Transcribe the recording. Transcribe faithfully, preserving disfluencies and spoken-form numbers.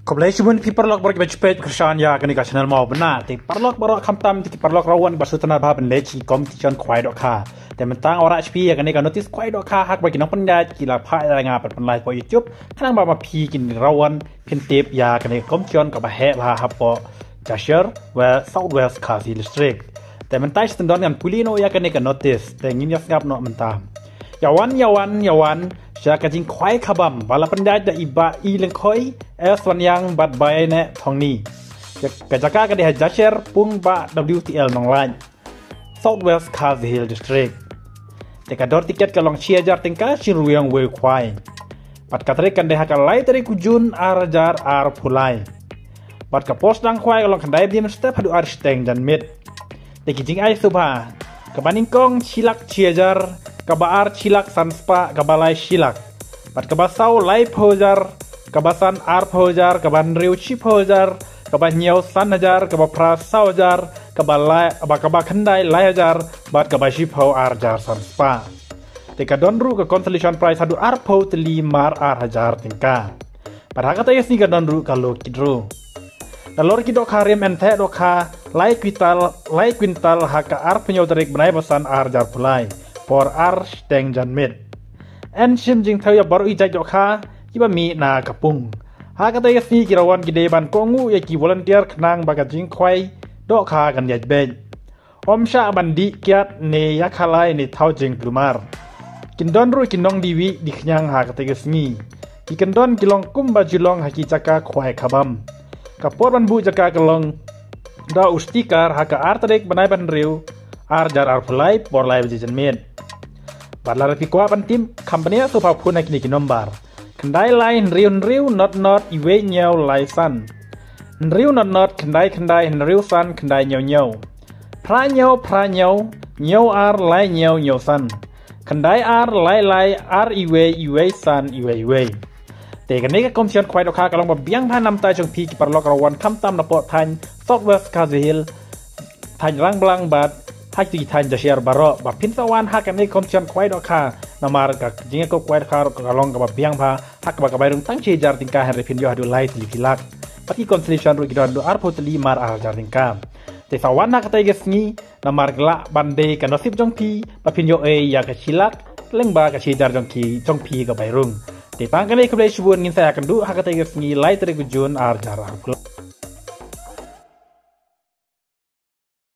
Khublei shibun phi paralok baroh kiba ju peit kyrshan ïa kane ka channel Mawbynna. Te paralok baroh, khamtam te ki paralok rawan ba shu tang ba ban leit sha ki competition khwai dohkha. Te mynta nga wanrah sha phi ïa kane ka notice khwai dohkha ha kaba ki nongpynïaid ki la phah ïa nga ban pynlait hapoh YouTube. Khnang ba ma phi kin rawan phin tip ïa kane ka competition kaba heh bha hapoh Jashar, South West Khasi Hills District. Te mynta shu tang don ngan pule noh ïa kane ka notice. Te ngin ïa sngap noh mynta. Ïa wan, ïa wan, ïa wan sha ka jingkhwai khabam ba la pynïaid da i Bah I Lyngkhoi, S Wanïang bad Baineh Thongni. Ka jaka ka dei ha Jashar, Pung Bah W T L Nonglait, South West Khasi Hills District. Te ka dor tiket ka long shi hajar tyngka, shi ryngwiang wei khwai. Bad ka tarik kan dei ha ka lai tarik u Jun ar hajar arphew lai. Bad ka por sdang khwai ka long khyndai baje mynstep haduh ar shiteng janmiet. Te ki jingai sngewbha: kaba nyngkong shi lak shi hajar, kaba ar shi lak san spah, kaba lai shi lak, bad kaba saw laiphew hajar, kaba san arphew hajar, kaba hynriew shiphew hajar, kaba hynñiew san hajar, kaba phra saw hajar, kaba lai, kaba, kaba khyndai lai hajar, bad kaba shiphew ar hajar san spah. Te ka don ruh ka consolation prize haduh arphew tylli mar ar hajar tyngka. Bad ha kata ka sngi ka don ruh ka lucky draw. Nalor ki dohkha rim, yn theh dohkha lai kwintal, lai kwintal ha ka arphew hynñiew tarik bnai ba san ar hajar arphew lai, por ar shiteng janmiet. Yn shim jingthew ïa baroh ki jait dohkha kiba mih na ka pung. Ha kata ka sngi ki rawan ki dei ban kohnguh ïa ki volunteer khnang ba ka jingkhwai dohkha kan ïaid beit. Ym shah ban dih kiad ne ïakhalai ne thaw jingkulmar. Kin don ruh ki nongdie wieh die khñiang ha kata ka sngi. Ki kyndon ki long kumba ju long ha ki jaka khwai khabam. Ka por ban buh jaka ka long da u sticker ha ka ar tarik bnai ba hynriew, ar hajar arphew lai, por lai baje janmiet. Bad lada phi kwah ban tip, kham bniah sngewbha phone ha kine ki nombar: khyndai lai hynriew hynriew not not wei hynñiew lai san, hynriew not not khyndai khyndai hynriew san khyndai hynñiew hynñiew, phra hynñiew phra hynñiew hynñiew ar lai hynñiew hynñiew san, khyndai ar lai lai ar wei wei san wei wei. Te kane ka competition khwai dohkha ka long ba biang bha namar jong phi ki paralok rawan, khamtam napoh thaiñ South West Khasi Hills, thaiñ Rangblang bad ha kito ki thaiñ Jashar baroh, ba phin sa wan ha kane ka competition khwai dohkha. Namar ka jingïakob khwai dohkha ka long kaba biang bha, ha kaba ka bai rung tang shi hajar tyngka, hynrei phin ïoh haduh lai tylli ki lak. Bad ki consolation ruh ki don haduh arphew tylli mar ar hajar tyngka. Te sa wan ha kata ka sngi, namar ka lah ban dei ka nasib jong phi ba phin ïoh ei ïa ka shi lak lyngba ka shi hajar jong ki, jong phi ka bai rung. Te tang kane, khublei shibun, ngin sa ïakynduh ha kata ka sngi lai tarik u Jun ar hajar arphew.